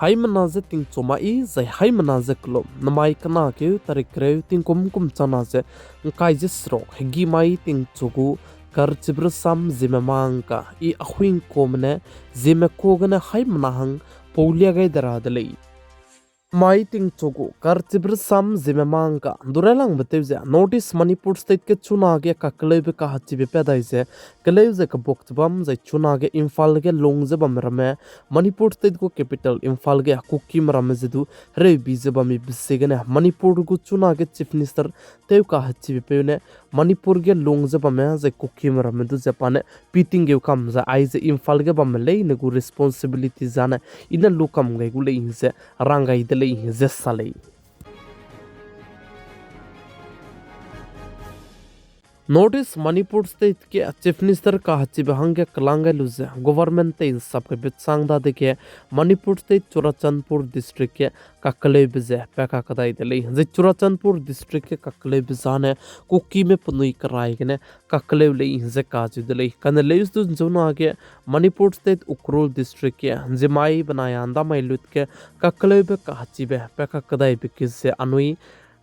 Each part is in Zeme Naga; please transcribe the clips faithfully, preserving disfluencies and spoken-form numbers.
Haimena ze tingchu mai zai haimena ze kelum, namai kena keu tarik kereu tingkum kum chana ze ngkai ze seruk hegî mai tingchu gu karchibe rasam Zeme mangka i ahuingkume ne Zeme ku gene haimena hang paulia gai de ra de lei. Mai tingchu gu karchibe rasam Zeme mangka du railangbe tew ze North East Manipur State ge chunage kakeleube kahechibe pa dai ze keleu ze kebuak ze bam zai chunage Imphal ge lung ze bam ramme, Manipur State gu capital Imphal ge Kukime ramme ze du hereubi ze bammibe ziegene Manipur gu chunage Chief Minister tew kahechibe peu ne Manipur ge lung ze bamme zai Kukime ramme du ze pa ne piting geu kam zai aize Imphal ge bamme leine gu responsibility zane i ne lu kam gai gu lei ze rang gai de lei ze sa lei. North East Manipur State ge Chief Minister kahechibe hangge kelang gai lu ze government tei'nsap gaibe chang dadege Manipur State Churachandpur District ge kakeleube ze pa kakedai de lei. Zai Churachandpur District ge kakeleube zane Kukime penui kerai gene kakeleu lei ze kacheu de lei. Kane leus du nzunage Manipur State Ukhrul District ge Zeme benai a Damai lut ge kakeleube kahechibe pa kakedaibe ge ze anui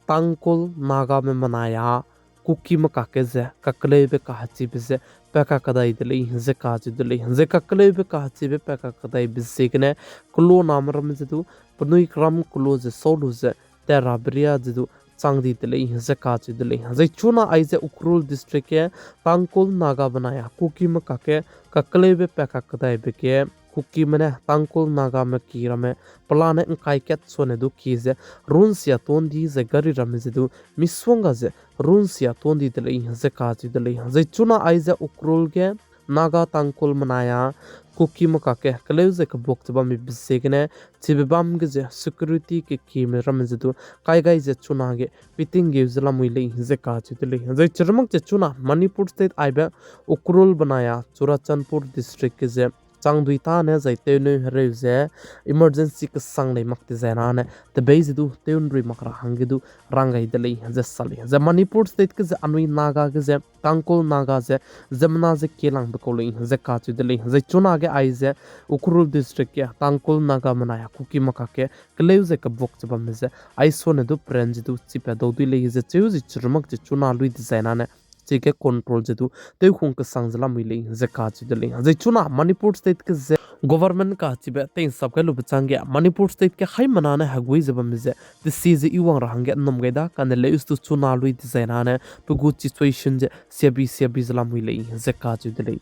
Tangkhul Nagame benai a Kukime kakge ze kakeleube kahechibe ze pa kakedai de lei ze kacheu de lei. Zai kakeleube kahechibe pa kakedaibe ziegene keluname ramme ze du penui keram kelu ze sau lu ze terabe ria ze du chang di de lei ze kacheu de lei. Zai chuna aize Ukhrul District ge Tangkhul Naga benai a Kukime kakge kakeleube pa kakedaibe ge Kukime ne Tangkhul Nagame ki ramme pelane ngkai kat sone du ki ze runsia ton di zai gari ramme ze du misongga ze runsia ton di de lei ze kacheu de lei. Zai chuna aize Ukhrul ge Naga Tangkhul benai a Kukime kakge keleu ze kebuak ze bammibe ziegene chibe bam ge ze security kekime ramme ze du kai gai ze chunage piting geu ze lamui lei ze kacheu de lei. Zai chirumak ze chuna Manipur State aibe Ukhrul benai a Churachandpur District ge ze changdui tâne zai tewneu hereu ze emergency kesang lei mak dezai nane tebei ze du tew nrui mak ra hangge du rang gai de lei ze sa lei. Zai Manipur State ge ze anui Naga ge ze Tangkhul Naga ze ziemmena ze kielangbe kau lei ze kacheu de lei. Zai chunage aize Ukhrul District ge Tangkhul Naga benai a Kukime kakge keleu ze kebuak ze bamme ze aisone du peren ze du chipa dau dui lei ze cheu ze chirumak ze chuna lui dezai nane chige control ze du tewhung kesang ze lamui lei ze kacheu de lei. Zai chuna Manipur State ge ze government kahechibe tei'nsap gai lube changge Manipur State ge haimena ne hegui ze bamme ze tesi ze iwang ra hangge nnum gai da kane leus du chuna lui dezai nane pe gu situation ze siabi siabi ze lamui lei ze kacheu de lei.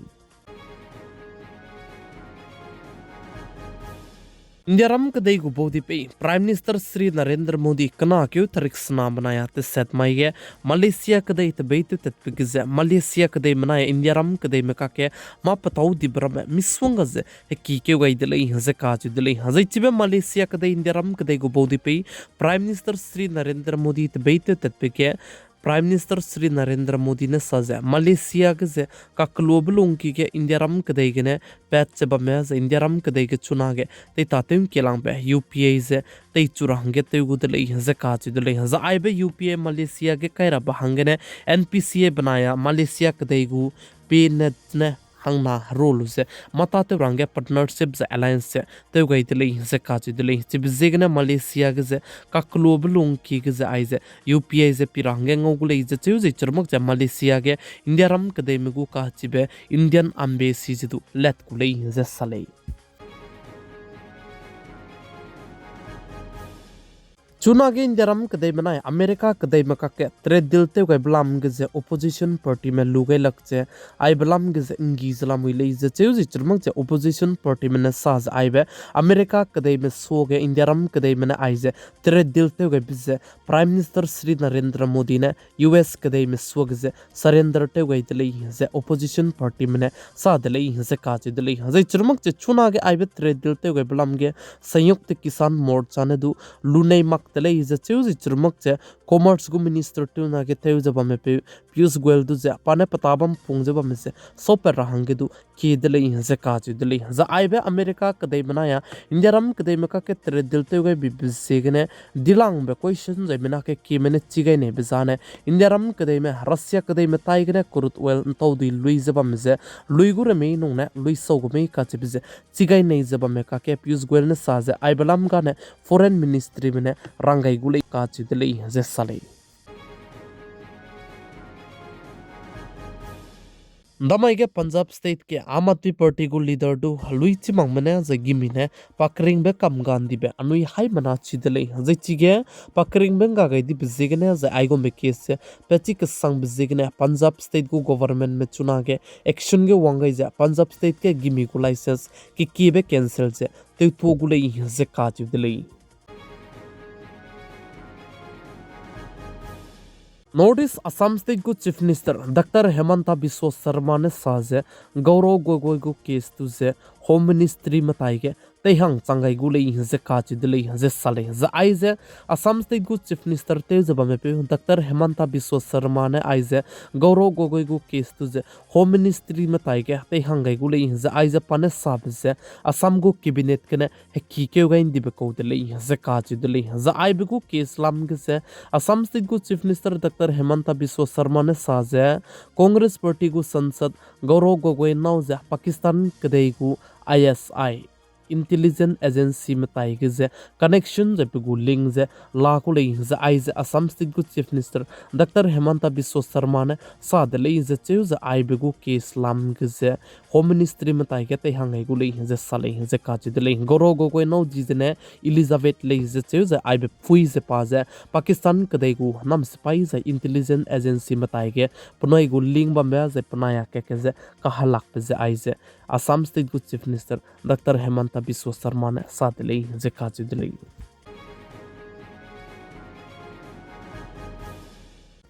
Indiaram kedei gu baudipei Prime Minister Shri Narendra Modi kena keu tarik sena benai a teset mai ge Malaysia kedei tebei tewtatbe ge ze Malaysia kedei benai Indiaram kedeime kakge mâ petâu dibe ramme misongga ze heki keu gai de lei ze kacheu de lei. Zai chibe Malaysia kedei Indiaram kedei gu baudipei Prime Minister Shri Narendra Modi tebei tewtatbe ge Prime Minister Shri Narendra Modi ne sa ze Malaysia ge ze kakeluabe lungki ge Indiaram kedei gene pat ze bamme zai Indiaram kedei ge chunage teitatew ngkielangbe U P I ze teichu ra hangge tew gu de lei ze kacheu de lei. Zai aibe U P I Malaysia ge kairabe hanggene N P C A benai a Malaysia kedei gu pie ne ne hangna herua lu ze mâ tâtew ra hangge partnership zai alliance ze tew gai de lei ze kacheu de lei. Chibe ziegene Malaysia ge ze kakeluabe lungki ge ze aize U P I ze pi ra hangge ngau gu lei ze cheu ze chirumak ze Malaysia ge Indiaram kedeime gu kahechibe Indian Embassy ze du lat gu lei ze sa lei. Chunage Indiaram kedeime benai America kedeime kakge trade deal tewgaibe lam ge ze opposition partyme lu gai lak ze aibe lam ge ze nggi ze lamui lei ze cheu ze chirumak ze opposition partyme ne sa ze aibe America kedeime suage Indiaram kedeime ne aize trade deal tewgaibe ze Prime Minister Shri Narendra Modi ne U S kedeime suage ze surrender tew gai de lei ze opposition partyme ne sa de lei ze kacheu de lei. Zai chirumak ze chunage aibe trade deal tewgaibe lam ge Sanyukta Kisan Morcha ne du lunei mak de lei ze cheu zi chirumak ze Commerce gu Minister tewna ge tew ze bamme peu Piyush Goyal du ze pa ne peta bam pung ze bamme ze saupat ra hangge du kie de lei ze kacheu de lei. Zai aibe America kedeime nai a Indiaram kedeime kakge trade deal tew gai bibe ziegene dilangbe question zai mina ke kieme ne chi gai neibe zane Indiaram kedeime Russia kedeime taigene crude oil ntau dui lui ze bamme ze lui gu remei nung ne lui sau gu mei kacheube ze chi gai nei ze bamme kakge Piyush Goyal ne sa ze aibe lam gane Foreign Ministryme ne rang gai gu lei kacheu de lei ze sa lei. Ndamai ge Punjab State ge Aam Aadmi Party gu leader du lui chî makme ne zai gimi ne pa keringbe kam ga ndibe anui haimena chi de lei. Zai chige pa keringbe ngga gai dibe ziegene zai aigumbe case ze pechi kesangbe ziegene Punjab State gu governmentme chunage action ge wang gai ze Punjab State ge gimi gu licence kekiebe cancel ze tewtuâ gu lei ze kacheu de lei. North East Assam State gu Chief Minister Doctor Himanta Biswa Sarma ne sa ze Gaurav Gogoi gu case du ze Home Ministryme taige teihang chang gai gu lei ze kacheu de lei ze sa lei. Zai aize Assam State gu Chief Minister tew ze bamme peu Doctor Himanta Biswa Sarma ne aize Gaurav Gogoi gu case du ze Home Ministryme taige teihang gai gu lei ze aize pa ne sabe ze Assam gu cabinet gene hekikeu gai ndibe kau de lei ze kacheu de lei. Zai aibe gu case lam ge ze Assam State gu Chief Minister Doctor Himanta Biswa Sarma ne sa ze Congress Party gu sansad Gaurav Gogoi nâu ze Pakistan kedei gu I S I, Intelligence Agencyme taige ze connection zai pe gu link ze la ku lei ze aize Assam State gu Chief Minister Doctor Himanta Biswa Sarma ne sa de lei ze cheu ze aibe gu case lam ge ze Home Ministryme taige teihang gai gu lei ze sa lei ze kacheu de lei. Gaurav Gogoi nâu di zene Elizabeth lei ze cheu ze aibe pui ze pa ze Pakistan kedei gu nam sipai zai Intelligence Agencyme taige penui gu link bambe zai penai a keke ze kahelakbe ze aize Assam State gu Chief Minister Doctor Himanta Biswa Sarma ne sa de lei ze kacheu de lei.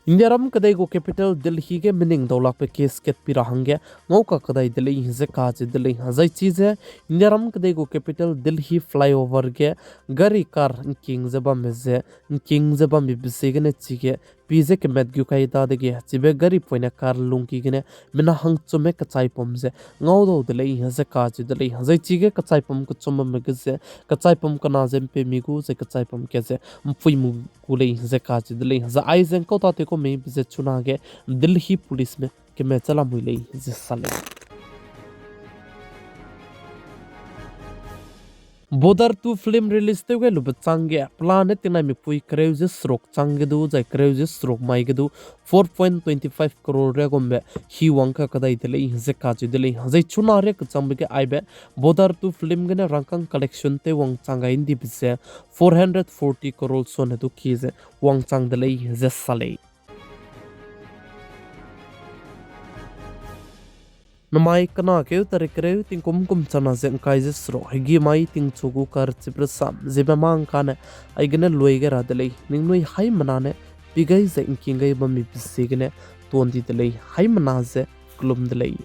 Indiaram kedei gu capital Delhi ge mening daulakbe case kat pi ra hangge ngau kakedai de lei ze kacheu de lei. Zai chize Indiaram kedei gu capital Delhi flyover ge gari car ngking ze bamme ze ngking ze bambe ziegene chige pi ze kemat gu kai dadege chibe gari poine car lungki gene mina hangchume kechaipum ze ngau dau de lei ze kacheu de lei. Zai chige kechaipum kechum bamme ge ze kechaipum kena ze mpemi gu zai kechaipum ke ze mpui mu gu lei ze kacheu de lei. Zai aize ngkau tate ku meibe ze chunage Delhi policeme keme chalamui lei ze sa lei. Border two film release tew gai lube chângge pelane tingnaimipui kereu ze seruk chângge du zai kereu ze seruk mai ge du four point twenty five crore ria gumbe hi wang kakedai de lei ze kacheu de lei. Zai chuna ria kechangbe ge aibe Border two film gene rangkâng collection tew wangchang gai ndibe ze four hundred forty crore sone du ki ze wangchang de lei ze sa lei. Namai kena keu tarik kereu tingkum kum chana ze ngkai ze seruk hegî mai tingchu gu karchibe rasam ziemme mâ ngkane aigene lui gai ra de lei. Ningnui haimena ne pi gai ze ngking gai bammibe ziegene tuan di de lei. Haimena ze kelum de lei.